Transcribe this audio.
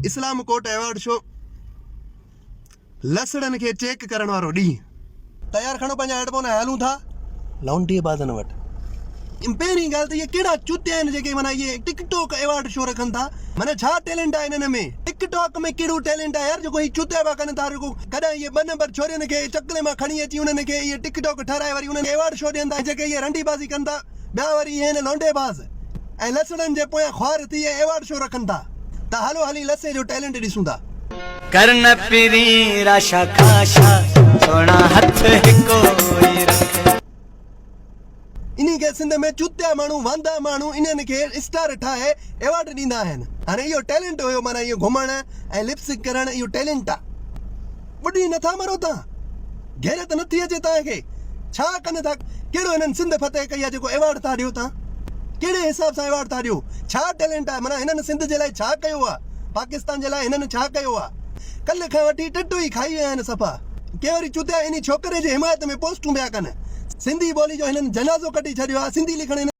اسلام ڪوٽ award show لسڙن کي check ڪرڻ وارو ڏينهن. تيار کڻو پنهنجا هيڊ فون ۽ هلون ٿا لونڊي بازن وٽ. پهرين ڳالهه ته اهي ڪهڙا چتيا آهن جيڪي معنيٰ اهي ٽڪ ٽاڪ ايوارڊ شو رکن ٿا معنيٰ ڇا ٽيلنٽ آهي انهن ۾ ٽڪ ٽاڪ ۾ ڪهڙو ٽيلنٽ آهي يار جيڪو هي چتيا پيا ڪن ٿا رڳو ڪڏهن اهي ٻه نمبر ڇورين کي چڪلي مان کڻي اچي انهن کي اهي ٽڪ ٽاڪ ٺهرائي وري انهن کي ايوارڊ شو ڏين ٿا جيڪي اهي رنڊي بازي ڪن ٿا ٻيا وري اهي آهن لونڊي باز ۽ لسڙن جي پويان خوار ٿي ۽ ايوارڊ شو رکن ٿا ته هلو هلي لسي جو ٽيلنٽ ڏسون ٿا. ڪر نه پرين راشا کاشا سهڻا هٿ هڪو ئي رک. انهي کي سنڌ ۾ چتيا ماڻهو واندا ماڻهو انهن کي اسٽار ٺاهي ايوارڊ ڏيندا آهن هاڻي اهو ٽيلنٽ هيو معنيٰ اهو گهمڻ ۽ لپسنگ ڪرڻ اهو ٽيلنٽ آ. ٻڏي نٿا مرو تان غيرت نٿي اچي توهان کي ڇا ڪن ٿا ڪهڙو هنن سنڌ فتح ڪئي آ جيڪو ايوارڊ ٿا ڏيو تان ڪهڙي حساب سان ايوارڊ ٿا ڏيو ڇا ٽيلنٽ آ معنيٰ هنن سنڌ جي لاء ڇا ڪيو آ پاڪستان جي لاء هنن ڇا ڪيو آ ڪلهه کان وٺي ٽٽو ئي کائي ويا آهن صفا ڪي وري چتيا انهي ڇوڪري جي حمايت ۾ پوسٽون پيا ڪن سنڌي ٻولي جو هنن جنازو ڪڍي ڇڏيو آ سنڌي لکڻ هنن.